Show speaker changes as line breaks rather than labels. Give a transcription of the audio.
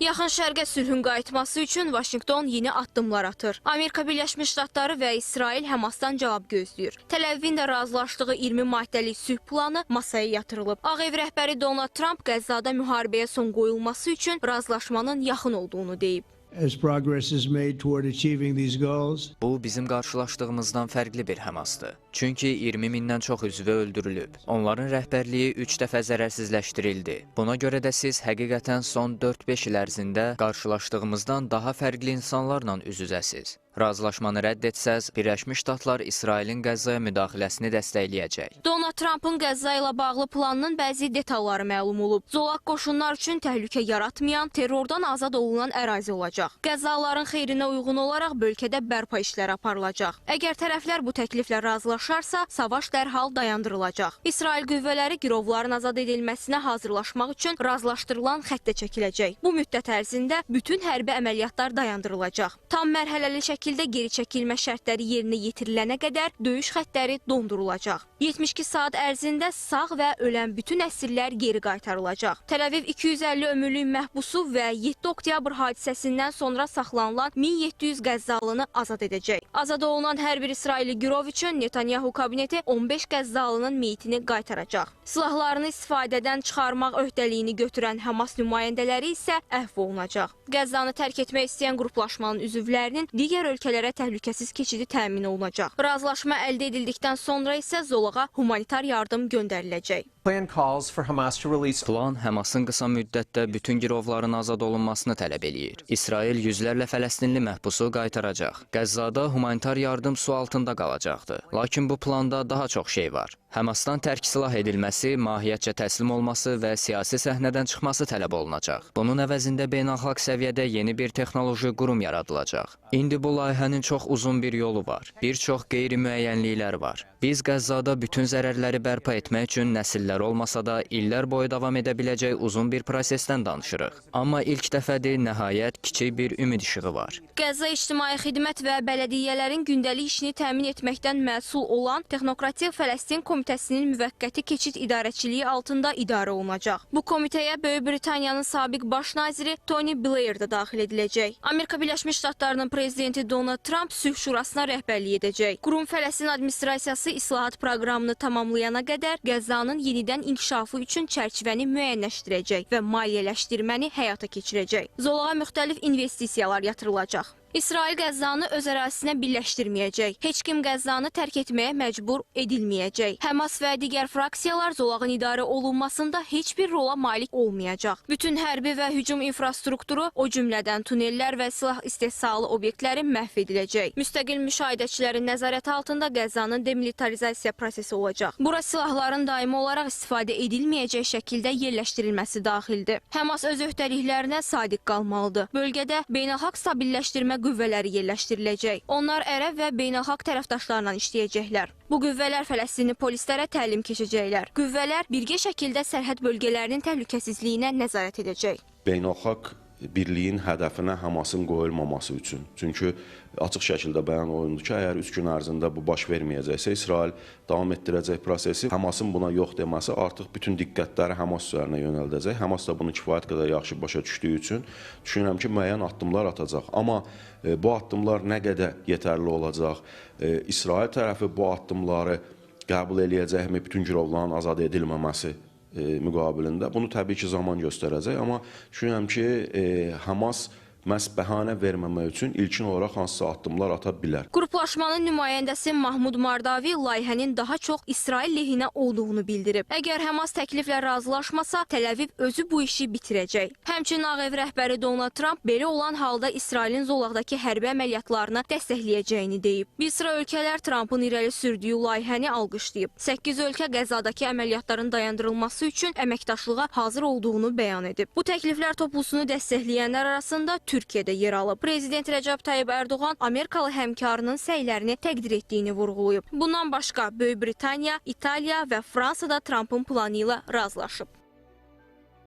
Yaxın Şərqə sülhün qayıtması üçün Vaşinqton yeni addımlar atır. Amerika Birləşmiş Ştatları və İsrail Həmasdan cavab gözləyir. Təl-Əvivin də razılaşdığı 20 maddəlik sülh planı masaya yatırılıb. Ağ Ev rəhbəri Donald Tramp Qəzzada müharibəyə son qoyulması üçün razılaşmanın yaxın olduğunu deyib.
As progress is made toward achieving these goals,
Bu bizim qarşılaşdığımızdan fərqli bir Həmasdır. Çünki 20 mindən çox üzvü öldürülüb. Onların rəhbərliyi 3 dəfə zərərsizləşdirildi. Buna görə də siz həqiqətən son 4-5 il ərzində qarşılaşdığımızdan daha fərqli insanlarla üz-üzəsiz. Razılaşmanı rədd etsəz, Birləşmiş Ştatlar İsrailin Qəzzaya müdaxiləsini dəstəkləyəcək.
Donald Trumpın Qəzza ilə bağlı planının bəzi detalları məlum olub. Zolaq qoşunlar üçün təhlükə yaratmayan, terrordan azad olunan ərazi olacaq. Qəzzalıların xeyrinə uyğun olaraq bölgədə bərpa işləri aparılacaq. Əgər tərəflər bu təkliflə razılaşarsa, savaş dərhal dayandırılacaq. İsrail qüvvələri girovların azad edilməsinə hazırlaşmaq üçün razılaşdırılan xəttə çəkiləcək. Bu müddət ərzində bütün hərbi əməliyyatlar dayandırılacaq. Tam mərhələli şəkildə geri çəkilmə şərtləri yerinə yetirilənə qədər döyüş xəttləri dondurulacaq. 72 saat ərzində sağ və ölən bütün əsirlər geri qaytarılacaq. Təl-Əviv 250 ömürlük məhbusu və 7 oktyabr hadisəsindən sonra saxlanılan 1700 qəzzalını azad edəcək. Azad olunan hər bir İsrailli girov üçün Netanyahu kabineti 15 qəzzalının meyitini qaytaracaq. Silahlarını istifadədən çıxarmaq öhdəliyini götürən Həmas nümayəndələri isə əfv olunacaq. Qəzzanı tərk etmək istəyən qruplaşmanın üzvlərinin digər ölkələrə təhlükəsiz keçidi təmin olunacaq. Razılaşma əldə edildikdən sonra isə zolağa humanitar yardım göndəriləcək.
Plan calls for Hamas to release
Plan Həmasın qısa müddətdə bütün girovların azad olunmasını tələb eləyir. İsrail yüzlərlə fələstinli məhbusu qaytaracaq. Qəzzada humanitar yardım su altında qalacaqdı. Lakin bu planda daha çox şey var. Həmasdan tərk silah edilməsi, mahiyyətcə təslim olması və siyasi səhnədən çıxması tələb olunacaq. Bunun əvəzində beynəlxalq səviyyədə yeni bir texnoloji qurum yaradılacaq. İndi bu layihənin çox uzun bir yolu var. Bir çox qeyri-müəyyənliklər var. Biz Qəzzada bütün zərərləri bərpa etmək üçün nəsillər olmasa da illər boyu davam edə biləcək uzun bir prosesdən danışırıq. Amma ilk dəfədir nəhayət kiçik bir ümid işığı var.
Qəzza İctimai Xidmət və bələdiyyələrin gündəlik işini təmin etməkdən məsul olan Texnokratik Fələstin Komitəsinin müvəqqəti keçid idarəçiliyi altında idarə olunacaq. Bu komitəyə Böyük Britaniyanın sabiq baş naziri Tony Blair də daxil ediləcək. Amerika Birləşmiş Ştatlarının prezidenti Donald Trump sülh şurasına rəhbərlik edəcək. Qurum Fələstin administrasiyası islahat proqramını tamamlayana qədər Qəzzanın yenidən inkişafı üçün çərçivəni müəyyənləşdirəcək və maliyyələşdirməni həyata keçirəcək. Zolağa müxtəlif investisiyalar yatırılacaq. İsrail Qəzzanı öz ərazisinə birləşdirməyəcək. Heç kim Qəzzanı tərk etməyə məcbur edilməyəcək. Həmas və digər fraksiyalar zolağın idarə olunmasında heç bir rola malik olmayacaq. Bütün hərbi və hücum infrastrukturu, o cümlədən tunellər və silah istehsalı obyektləri məhv ediləcək. Müstəqil müşahidəçilərin nəzarəti altında Qəzzanın demilitarizasiya prosesi olacaq. Bura silahların daimi olaraq istifadə edilməyəcək şəkildə yerləşdirilməsi daxildir. Həmas öz öhdəliklərinə sadiq qalmalıdır. Bölgədə beynəlxalq stabilləşdirmə qüvvələri yerləşdiriləcək. Onlar ərəb və beynəlxalq tərəfdaşlarla işləyəcəklər. Bu qüvvələr Fələstinli polislərə təlim keçəcəklər. Qüvvələr birgə şəkildə sərhəd bölgələrinin təhlükəsizliyinə nəzarət edəcək.
Beynəlxalq birliyin hədəfinə Həmasın qoyulmaması üçün. Çünki açıq şəkildə bəyan olundu ki, əgər 3 gün ərzində bu baş verməyəcəksə, İsrail davam etdirəcək prosesi. Həmasın buna yox deməsi artıq bütün diqqətləri Həmas üzərinə yönəldəcək. Həmas da bunu kifayət qədər yaxşı başa düşdüyü üçün düşünürəm ki, müəyyən addımlar atacaq. Amma bu addımlar nə qədər yetərli olacaq? İsrail tərəfi bu addımları qəbul eləyəcəkmi? Bütün girovların azad edilməməsi müqabilində. Bunu təbii ki, zaman göstərəcək. Amma düşünürəm ki, Həmas məhz bəhanə verməmək üçün ilkin olaraq hansısa addımlar ata bilər.
Qruplaşmanın nümayəndəsi Mahmud Mardavi layihənin daha çox İsrail lehinə olduğunu bildirib. Əgər Həmas təkliflə razılaşmasa, Təl-Əviv özü bu işi bitirəcək. Həmçinin Ağ Ev rəhbəri Donald Trump belə olan halda İsrailin zolaqdakı hərbi əməliyyatlarını dəstəkləyəcəyini deyib. Bir sıra ölkələr Trumpın irəli sürdüyü layihəni alqışlayıb. 8 ölkə Qəzzadakı əməliyyatların dayandırılması üçün əməkdaşlığa hazır olduğunu bəyan edib. Bu təkliflər toplusunu dəstəkləyənlər arasında Türkiyədə yer alıb. Prezident Rəcəb Tayyib Ərdoğan Amerikalı həmkarının səylərini təqdir etdiyini vurğulayıb. Bundan başqa Böyük Britaniya, İtaliya və Fransa da Trumpın planı ilə razılaşıb.